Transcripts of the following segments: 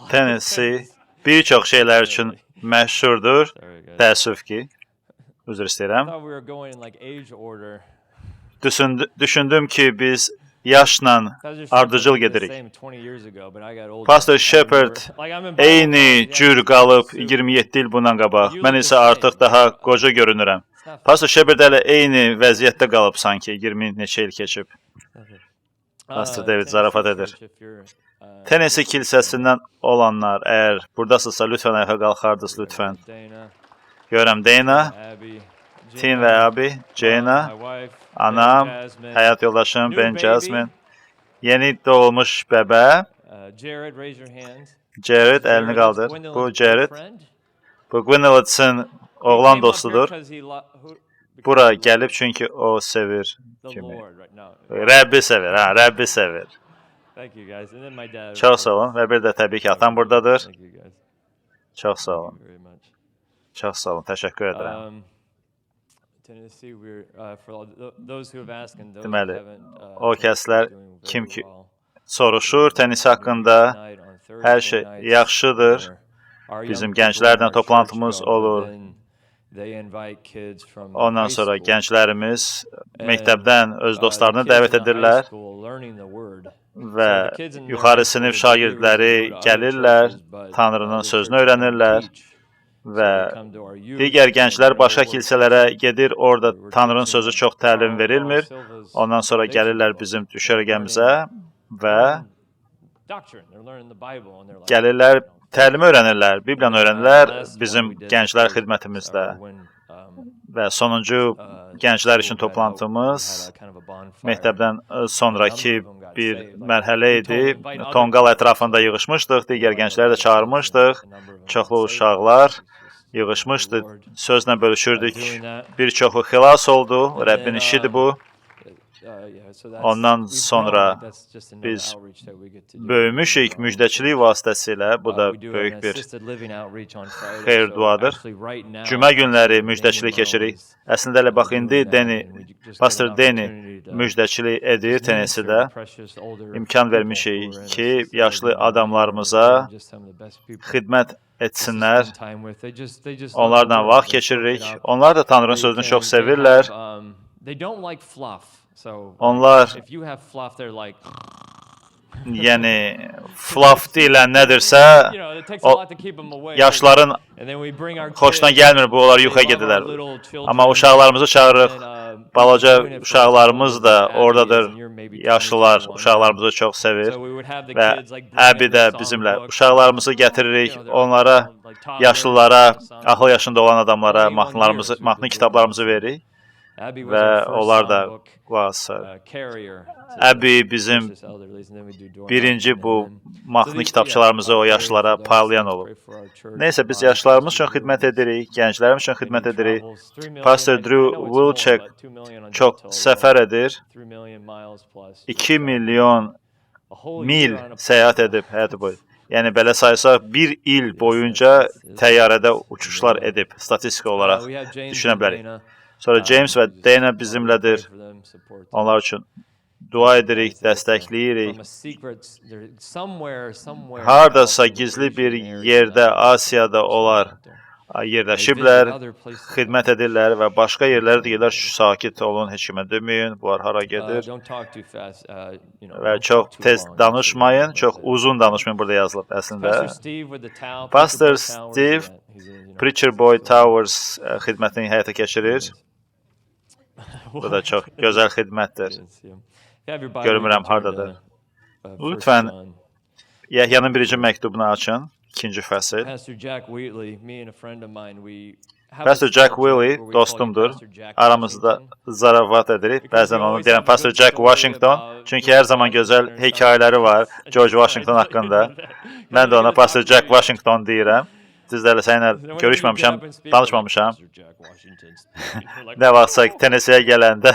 Tennessee bir çox şeylər üçün məşhurdur. Təəssüf ki, üzr istəyirəm. Düşündüm ki, biz yaşla ardıcıl gedirik. Pastor Shepard eyni cür qalıb 27 il bundan qabaq. Mən isə artıq daha qoca görünürəm. Pastor Shepard hələ eyni vəziyyətdə qalıb sanki 20 neçə il keçib. Pastor David zarafat edir. Tennessee kilsəsindən olanlar əgər buradasınızsa lütfən ayağa qalxardınız lütfən. Görürəm Dana, Tin və Abi, Jana, anam, həyat yoldaşım Ben Jasmine, yeni doğulmuş bəbə, Jared əlini qaldır. Bu Jared, bu Gwyneth'in oğlan dostudur. Bura gəlib çünki o sevir kimi. Rəbbi sevir, ha, Rəbbi sevir. Çox sağ olun və bir də təbii ki, atam buradadır. Çox sağ olun. Çox sağ olun, təşəkkür edirəm. Deməli, o kəslər kim ki soruşur tenis haqqında, hər şey yaxşıdır. Bizim gənclərlə toplantımız olur. Ondan sonra gənclərimiz məktəbdən öz dostlarını dəvət edirlər və yuxarı sinif şagirdləri gəlirlər, Tanrının sözünü öyrənirlər və digər gənclər başqa kilsələrə gedir, orada Tanrının sözü çox təlim verilmir. Ondan sonra gəlirlər bizim düşərgəmizə və gəlirlər, təlimi öyrənirlər, Bibliyanı öyrənirlər bizim gənclər xidmətimizdə. Və sonuncu gənclər üçün toplantımız məktəbdən sonrakı bir mərhələ idi. Tonqal ətrafında yığışmışdıq, digər gəncləri də çağırmışdıq. Çoxlu uşaqlar yığışmışdı, sözlə bölüşürdük. Bir çoxu xilas oldu, Rəbbin işidir bu. Ondan sonra biz böyümüşük müjdəçilik vasitəsilə. Bu da böyük bir xeyir duadır. Cümə günləri müjdəçilik keçirik. Əslində elə bax indi Danny, Pastor Danny müjdəçilik edir Tennessee-də. İmkan vermişik ki, yaşlı adamlarımıza xidmət etsinlər. Onlarla vaxt keçiririk. Onlar da Tanrının sözünü çox sevirlər. Onlar, yəni fluff ilə nədirsə, o yaşların xoşuna gəlmir bu, onlar yuxa gedirlər. Amma uşaqlarımızı çağırırıq. Balaca uşaqlarımız da oradadır. Yaşlılar uşaqlarımızı çox sevir və Əbi də bizimlə. Uşaqlarımızı gətiririk, onlara, yaşlılara, axıl yaşında olan adamlara mahnılarımızı, mahnı kitablarımızı veririk və onlar da qulaq asır. Əbi bizim birinci bu mahnı kitabçalarımızı o yaşlılara paylayan olub. Neysə, biz yaşlılarımız üçün xidmət edirik, gənclərimiz üçün xidmət edirik. Pastor Drew Wilczek çox səfər edir. 2 milyon mil səyahət edib həyatı boyu. Yəni belə saysaq, bir il boyunca təyyarədə uçuşlar edib, statistika olaraq düşünə bilərik. Sonra James və Dana bizimlədir. Onlar üçün dua edirik, dəstəkləyirik. Hardasa gizli bir yerdə Asiyada onlar yerləşiblər, xidmət edirlər və başqa yerlərə deyirlər, sakit olun, heç kimə deməyin, bunlar hara gedir. Və çox tez danışmayın, çox uzun danışmayın, burada yazılıb əslində. Pastor Steve Preacher Boy Towers xidmətini həyata keçirir. Bu da çox gözəl xidmətdir. Görmürəm hardadır. Lütfən Yəhyanın birinci məktubunu açın, ikinci fəsil. Pastor Jack Wheatley dostumdur. Aramızda zarafat edirik. Bəzən onu deyirəm Pastor Jack Washington. Çünki hər zaman gözəl hekayələri var George Washington haqqında. Mən də ona Pastor Jack Washington deyirəm. Düzdür, hələ səninlə görüşməmişəm, danışmamışam. Nə vaxtsa Tennessee-yə gələndə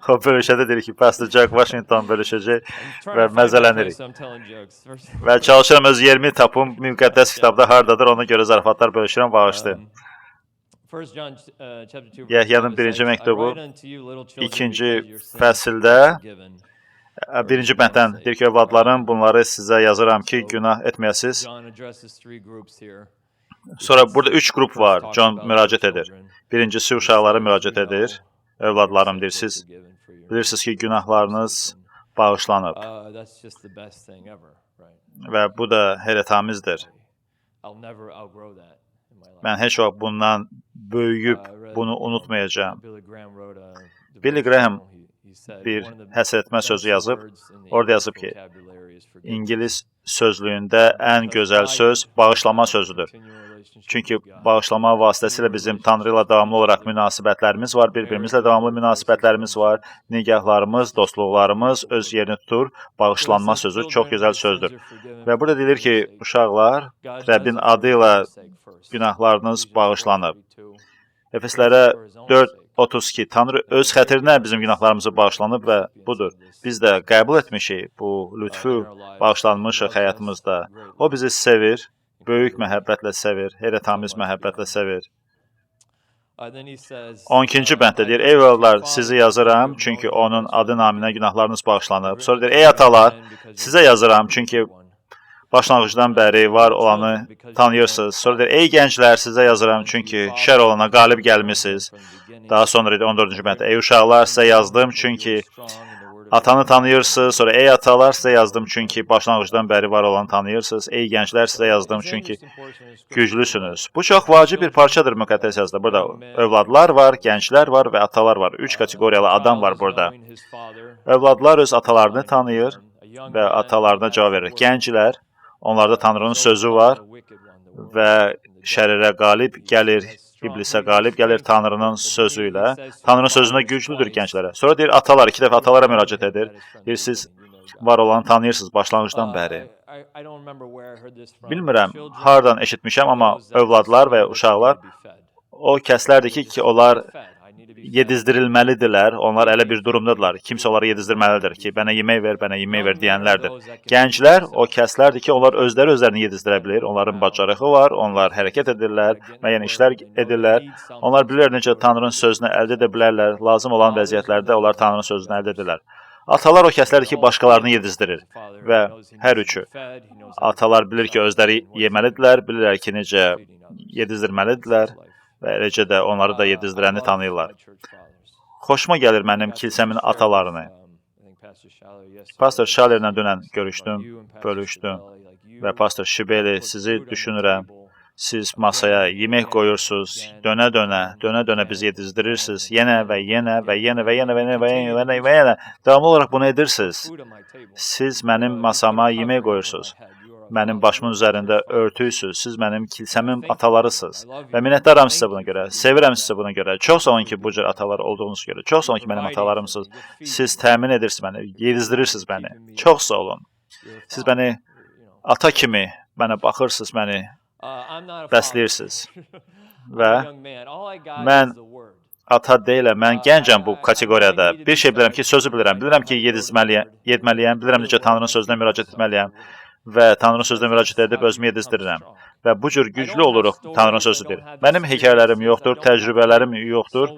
o bölüşədə deyir ki, Pastor Jack Washington bölüşəcək və məzələnirik. Və çalışıram öz yerimi tapım, müqəddəs kitabda hardadır, ona görə zarafatlar bölüşürəm, bağışlayın. Yəhyanın birinci məktubu, ikinci fəsildə Birinci bənddən deyir ki, övladlarım, bunları sizə yazıram ki, günah etməyəsiniz. Sonra burada üç qrup var, John müraciət edir. Birincisi uşaqlara müraciət edir. Övladlarım deyir, siz bilirsiniz ki, günahlarınız bağışlanıb və bu da heyrətamizdir. Mən heç vaxt bundan böyüyüb bunu unutmayacağam. Billy Graham bir həsr etmə sözü yazıb. Orada yazıb ki, İngilis sözlüyündə ən gözəl söz bağışlama sözüdür. Çünki bağışlama vasitəsilə bizim Tanrı ilə davamlı olaraq münasibətlərimiz var, bir-birimizlə davamlı münasibətlərimiz var, nigahlarımız, dostluqlarımız öz yerini tutur. Bağışlanma sözü çox gözəl sözdür. Və burada deyilir ki, uşaqlar, Rəbbin adı ilə günahlarınız bağışlanıb. Efeslərə 4:32, Tanrı öz xətrinə bizim günahlarımızı bağışlanıb və budur. Biz də qəbul etmişik bu lütfü, bağışlanmışıq həyatımızda. O bizi sevir, böyük məhəbbətlə sevir, heyrətamiz məhəbbətlə sevir. 12-ci bənddə deyir, ey övladlar, sizi yazıram, çünki onun adı naminə günahlarınız bağışlanıb. Sonra deyir, ey atalar, sizə yazıram, çünki başlanğıcdan bəri var olanı tanıyırsınız. Sonra deyir, ey gənclər, sizə yazıram, çünki şər olana qalib gəlmisiniz. Daha sonra deyir, 14-cü bənddə, ey uşaqlar, sizə yazdım, çünki atanı tanıyırsınız. Sonra ey atalar, sizə yazdım, çünki başlanğıcdan bəri var olanı tanıyırsınız. Ey gənclər, sizə yazdım, çünki güclüsünüz. Bu çox vacib bir parçadır müqəddəs yazıda. Burada övladlar var, gənclər var və atalar var. Üç kateqoriyalı adam var burada. Övladlar öz atalarını tanıyır və atalarına cavab verir. Gənclər, onlarda Tanrının sözü var və şərrə qalib gəlir, iblisə qalib gəlir Tanrının sözü ilə. Tanrının sözünə güclüdür gənclərə. Sonra deyir, atalar, iki dəfə atalara müraciət edir. Deyir, siz var olanı tanıyırsınız başlanğıcdan bəri. Bilmirəm, hardan eşitmişəm, amma övladlar və uşaqlar o kəslərdir ki, onlar yedizdirilməlidirlər, onlar elə bir durumdadırlar. Kimsə onları yedizdirməlidir ki, mənə yemək ver, mənə yemək ver deyənlərdir. Gənclər o kəslərdir ki, onlar özləri özlərini yedizdirə bilir, onların bacarığı var, onlar hərəkət edirlər, müəyyən işlər edirlər. Onlar bilirlər necə Tanrının sözünü əldə edə bilərlər, lazım olan vəziyyətlərdə onlar Tanrının sözünü əldə edirlər. Atalar o kəslərdir ki, başqalarını yedizdirir və hər üçü. Atalar bilir ki, özləri yeməlidirlər, bilirlər ki, necə yedizdirməlidirlər və eləcə də onları da yedizdirəni tanıyırlar. Xoşuma gəlir mənim kilsəmin atalarını. Pastor Şalerlə dünən görüşdüm, bölüşdüm və Pastor Şibeli, sizi düşünürəm. Siz masaya yemək qoyursunuz, dönə-dönə bizi yedizdirirsiniz, yenə və yenə və yenə və yenə və yenə və yenə və yenə və yenə. Davamlı olaraq bunu edirsiniz. Siz mənim masama yemək qoyursunuz. Mənim başımın üzərində örtüysünüz. Siz mənim kilsəmin atalarısınız. Və minnətdaram sizə buna görə. Sevirəm sizə buna görə. Çox sağ olun ki, bu cür atalar olduğunuz görə. Çox sağ olun ki, mənim atalarımsınız. Siz təmin edirsiniz məni, yedizdirirsiniz məni. Çox sağ olun. Siz məni ata kimi mənə baxırsınız, məni bəsləyirsiniz. Və mən ata deyiləm, mən gəncəm bu kateqoriyada. Bir şey bilirəm ki, sözü bilirəm. Bilirəm ki, yedizməliyəm, yetməliyəm. Bilirəm necə Tanrının sözünə müraciət etməliyəm və Tanrının sözünə müraciət edib özümü yedizdirirəm. Və bu cür güclü oluruq, Tanrının sözüdür. Mənim hekayələrim yoxdur, təcrübələrim yoxdur,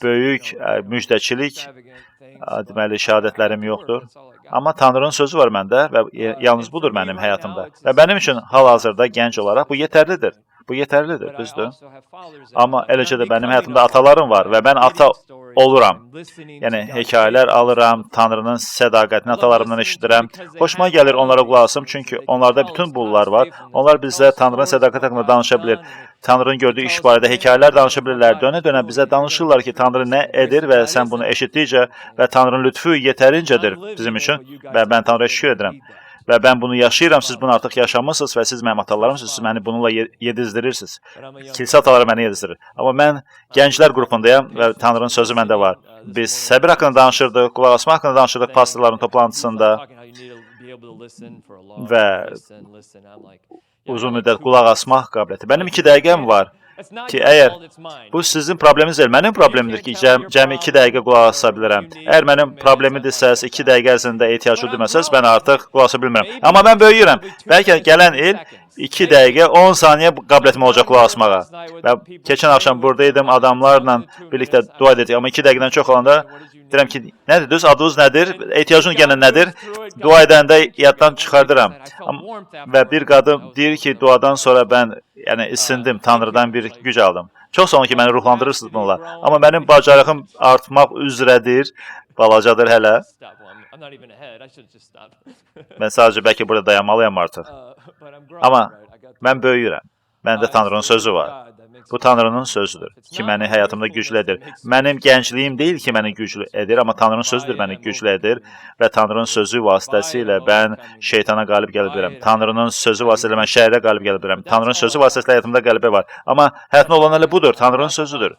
böyük müjdəçilik, deməli, şəhadətlərim yoxdur. Amma Tanrının sözü var məndə və yalnız budur mənim həyatımda. Və mənim üçün hal-hazırda gənc olaraq bu yetərlidir. Bu yetərlidir, düzdür? Amma eləcə də mənim həyatımda atalarım var və mən ata oluram. Yəni, hekayələr alıram, Tanrının sədaqətini atalarımdan eşidirəm. Xoşuma gəlir onlara qulaq asım, çünki onlarda bütün bunlar var. Onlar bizə Tanrının sədaqəti haqqında danışa bilir. Tanrının gördüyü iş barədə hekayələr danışa bilirlər. Dönə-dönə bizə danışırlar ki, Tanrı nə edir və sən bunu eşitdikcə və Tanrının lütfü yetərincədir bizim üçün və mən Tanrıya şükür edirəm. Və mən bunu yaşayıram, siz bunu artıq yaşamısınız və siz mənim atalarımsınız, siz məni bununla yedizdirirsiniz. Kilsə ataları məni yedizdirir. Amma mən gənclər qrupundayam və Tanrının sözü məndə var. Biz səbir haqqında danışırdıq, qulaq asma haqqında danışırdıq pastorların toplantısında və uzun müddət qulaq asmaq qabiliyyəti. Mənim 2 dəqiqəm var ki, əgər bu sizin probleminiz deyil, mənim problemimdir ki, cəmi 2 dəqiqə qulaq asa bilirəm. Əgər mənim problemidirsə, 2 dəqiqə ərzində ehtiyac duymasanız, mən artıq qulaq asa bilmirəm. Amma mən böyüyürəm. Bəlkə gələn il 2 dəqiqə 10 saniyə qabiliyyətim olacaq qulaq asmağa. Və keçən axşam buradaydım, adamlarla birlikdə dua edirdik. Amma 2 dəqiqədən çox olanda Deyirəm ki, nədir, düz adınız nədir, ehtiyacın yenə nədir? Dua edəndə yaddan çıxardıram. Və bir qadın deyir ki, duadan sonra mən yəni isindim, Tanrıdan bir güc aldım. Çox sağ olun ki, məni ruhlandırırsınız bununla. Amma mənim bacarığım artmaq üzrədir, balacadır hələ. Mən sadəcə bəlkə burada dayanmalıyam artıq. Amma mən böyüyürəm. Məndə Tanrının sözü var. Bu Tanrının sözüdür ki, məni həyatımda güclü edir. Mənim gəncliyim deyil ki, məni güclü edir, amma Tanrının sözüdür məni güclü edir və Tanrının sözü vasitəsilə mən şeytana qalib gələ bilirəm. Tanrının sözü vasitəsilə mən şəhərə qalib gələ bilirəm. Tanrının sözü vasitəsilə həyatımda qələbə var. Amma həyatımda olan hələ budur, Tanrının sözüdür.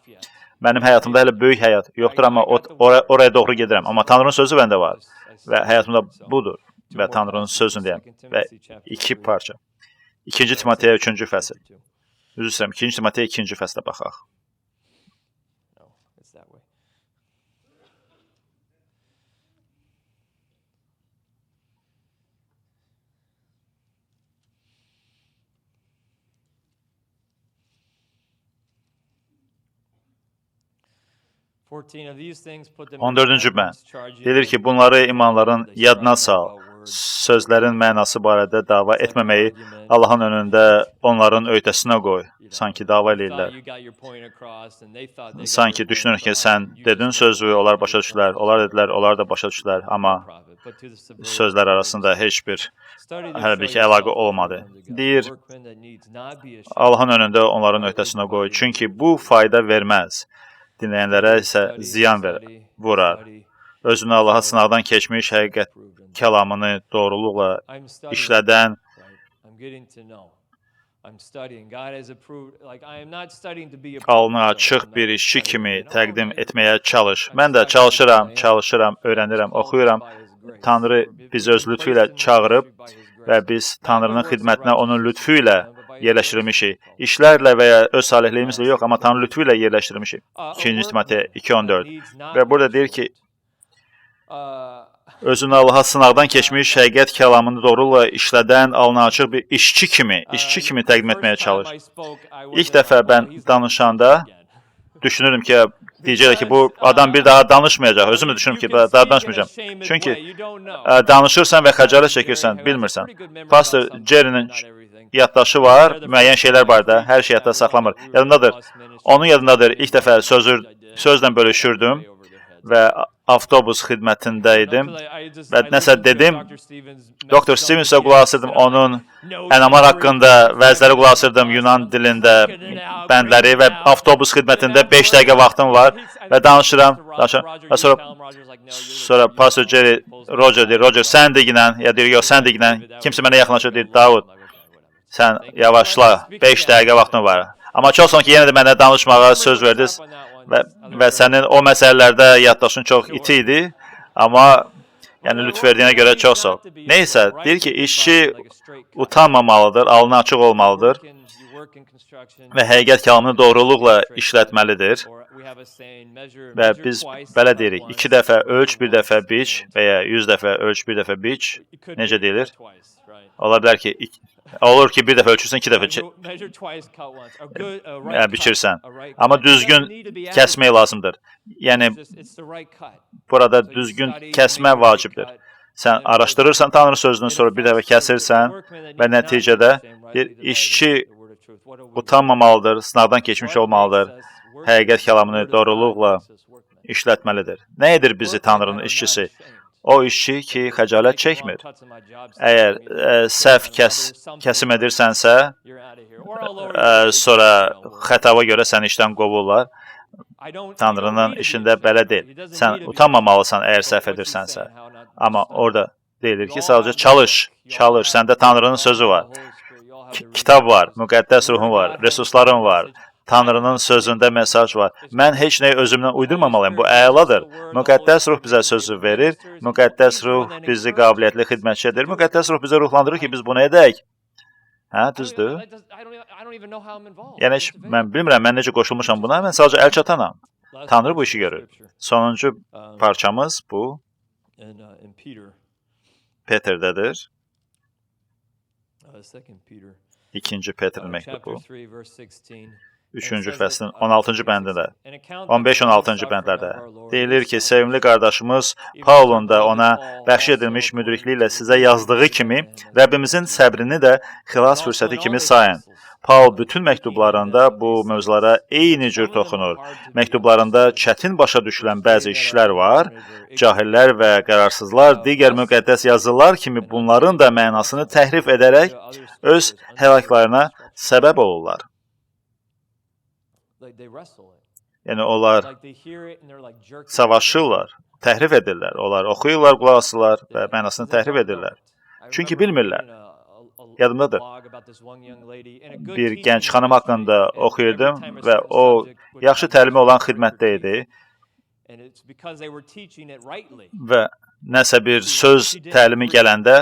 Mənim həyatımda hələ böyük həyat yoxdur, amma oraya doğru gedirəm. Amma Tanrının sözü məndə var və həyatımda budur və Tanrının sözündəyəm və iki parça. 2-ci Timoteyə 3-cü fəsil. Üzr istəyirəm, 2-ci Timoteyə 2-ci fəslə baxaq. On 14-cü bənd deyir ki, bunları imanların yadına sal. Sözlərin mənası barədə dava etməməyi Allahın önündə onların öhdəsinə qoy. Sanki dava eləyirlər. Sanki düşünür ki, sən dedin sözü, onlar başa düşdülər. Onlar dedilər, onlar da başa düşdülər. Amma sözlər arasında heç bir hələ bir ki, əlaqə olmadı. Deyir, Allahın önündə onların öhdəsinə qoy. Çünki bu fayda verməz. Dinləyənlərə isə ziyan vurar. Özünü Allaha sınaqdan keçmiş həqiqət kəlamını doğruluqla işlədən alnı açıq bir işçi kimi təqdim etməyə çalış. Mən də çalışıram, çalışıram, öyrənirəm, oxuyuram. Tanrı bizi öz lütfü ilə çağırıb və biz Tanrının xidmətinə onun lütfü ilə yerləşdirilmişik. İşlərlə və ya öz salihliyimizlə yox, amma Tanrı lütfü ilə yerləşdirilmişik. 2-ci Timoteyə 2:14. Və burada deyir ki, özünü Allaha sınaqdan keçmiş həqiqət kəlamını doğruluqla işlədən alnı açıq bir işçi kimi təqdim etməyə çalış. İlk dəfə mən danışanda düşünürdüm ki, deyəcəklər ki, bu adam bir daha danışmayacaq. Özüm də düşünürüm ki, daha danışmayacağam. Çünki danışırsan və xəcalət çəkirsən, bilmirsən. Pastor Jerry'nin yaddaşı var, müəyyən şeylər var da, hər şey yadda saxlamır. Yadındadır, onun yadındadır. İlk dəfə sözlə bölüşürdüm və avtobus xidmətində idim və nəsə dedim, Dr. Stevensə qulaq asırdım, onun ənamlar haqqında vəzləri qulaq asırdım, Yunan dilində bəndləri və avtobus xidmətində 5 dəqiqə vaxtım var və danışıram, və sonra Pastor Jerry, Roger deyir, Roger, sən deyinən, ya deyir, yox, sən deyinən, kimsə mənə yaxınlaşır, deyir, Davud, sən yavaşla, 5 dəqiqə vaxtın var. Amma çox son ki, yenə də mənə danışmağa söz verdiniz və sənin o məsələlərdə yaddaşın çox iti idi, amma yəni lütf verdiyinə görə çox sağ ol. Neysə, deyir ki, işçi utanmamalıdır, alnı açıq olmalıdır və həqiqət kəlamını doğruluqla işlətməlidir. Və biz belə deyirik, 2 dəfə ölç, 1 dəfə biç və ya 100 dəfə ölç, 1 dəfə biç. Necə deyilir? Ola bilər ki, olur ki, bir dəfə ölçürsən, 2 dəfə biçirsən. Amma düzgün kəsmək lazımdır. Yəni, burada düzgün kəsmə vacibdir. Sən araşdırırsan Tanrı sözünü, sonra bir dəfə kəsirsən və nəticədə bir işçi utanmamalıdır, sınaqdan keçmiş olmalıdır, həqiqət kəlamını doğruluqla işlətməlidir. Nə edir bizi Tanrının işçisi? O işçi ki, xəcalət çəkmir. Əgər səhv kəsim edirsənsə, sonra xətava görə səni işdən qovurlar. Tanrının işində belə deyil. Sən utanmamalısan əgər səhv edirsənsə. Amma orada deyilir ki, sadəcə çalış, çalış. Səndə Tanrının sözü var. Kitab var, müqəddəs ruhun var, resursların var. Tanrının sözündə mesaj var. Mən heç nəyi özümdən uydurmamalıyam. Bu əladır. Müqəddəs ruh bizə sözü verir. Müqəddəs ruh bizi qabiliyyətli xidmətçi edir. Müqəddəs ruh bizə ruhlandırır ki, biz bunu edək. Hə, düzdür? Yəni, mən bilmirəm, mən necə qoşulmuşam buna. Mən sadəcə əl çatanam. Tanrı bu işi görür. Sonuncu parçamız bu. Peter'dədir. 2. Peter'in məktubu. 3-cü fəslin 16-cı bəndində, 15-16-cı bəndlərdə deyilir ki, sevimli qardaşımız Paulun da ona bəxş edilmiş müdrikliklə sizə yazdığı kimi, Rəbbimizin səbrini də xilas fürsəti kimi sayın. Paul bütün məktublarında bu mövzulara eyni cür toxunur. Məktublarında çətin başa düşülən bəzi işlər var. Cahillər və qərarsızlar digər müqəddəs yazılar kimi bunların da mənasını təhrif edərək öz həlaklarına səbəb olurlar. Yəni onlar savaşırlar, təhrif edirlər. Onlar oxuyurlar, qulaq asırlar və mənasını təhrif edirlər. Çünki bilmirlər. Yadımdadır. Bir gənc xanım haqqında oxuyurdum və o yaxşı təlimi olan xidmətdə idi və nəsə bir söz təlimi gələndə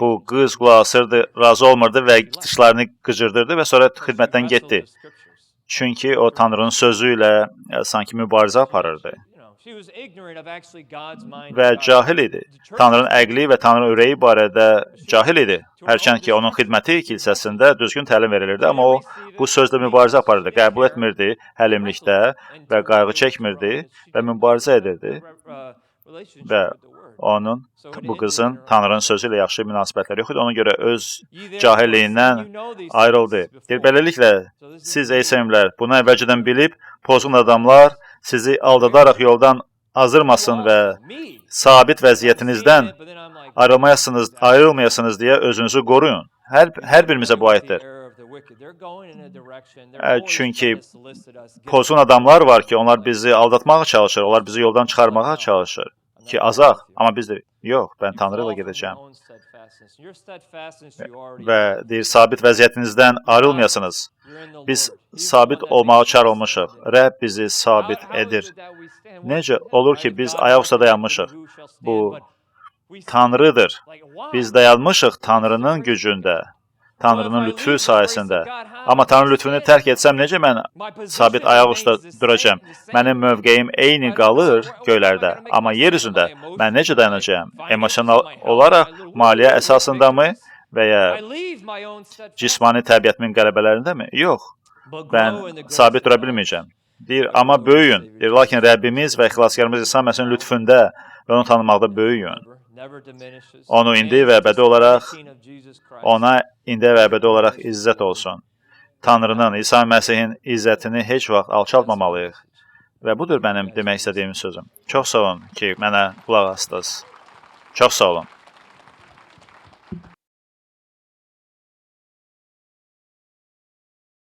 bu qız qulaq asırdı, razı olmurdu və dişlərini qıcırdırdı və sonra xidmətdən getdi. Çünki o Tanrının sözü ilə sanki mübarizə aparırdı və cahil idi. Tanrının əqli və Tanrının ürəyi barədə cahil idi. Hərçənd ki, onun xidməti kilsəsində düzgün təlim verilirdi, amma o bu sözlə mübarizə aparırdı, qəbul etmirdi həlimlikdə və qayğı çəkmirdi və mübarizə edirdi və onun, bu qızın Tanrının sözü ilə yaxşı münasibətləri yox idi. Ona görə öz cahilliyindən ayrıldı. Deyir, beləliklə, siz ey sevimlilər, bunu əvvəlcədən bilib, pozğun adamlar sizi aldadaraq yoldan azdırmasın və sabit vəziyyətinizdən ayrılmayasınız deyə özünüzü qoruyun. Hər birimizə bu aiddir. Çünki pozğun adamlar var ki, onlar bizi aldatmağa çalışır, onlar bizi yoldan çıxarmağa çalışır ki, azaq. Amma biz deyirik, yox, mən Tanrı ilə gedəcəm. Və deyir, sabit vəziyyətinizdən ayrılmayasınız. Biz sabit olmağa çağırılmışıq. Rəbb bizi sabit edir. Necə olur ki, biz ayaq üstə dayanmışıq? Bu Tanrıdır. Biz dayanmışıq Tanrının gücündə, Tanrının lütfü sayəsində. Amma Tanrı lütfünü tərk etsəm, necə mən sabit ayaq üstə duracağam? Mənim mövqeyim eyni qalır göylərdə, amma yer üzündə mən necə dayanacağam? Emosional olaraq maliyyə əsasındamı və ya cismani təbiətimin qələbələrindəmi? Yox, mən sabit dura bilməyəcəm. Deyir, amma böyüyün. Deyir, lakin Rəbbimiz və xilaskarımız İsa Məsihin lütfündə və onu tanımaqda böyüyün. Onu indi və əbədi olaraq, ona indi və əbədi olaraq izzət olsun. Tanrının, İsa Məsihin izzətini heç vaxt alçaltmamalıyıq. Və budur mənim demək istədiyim sözüm. Çox sağ olun ki, mənə qulaq asdınız. Çox sağ olun.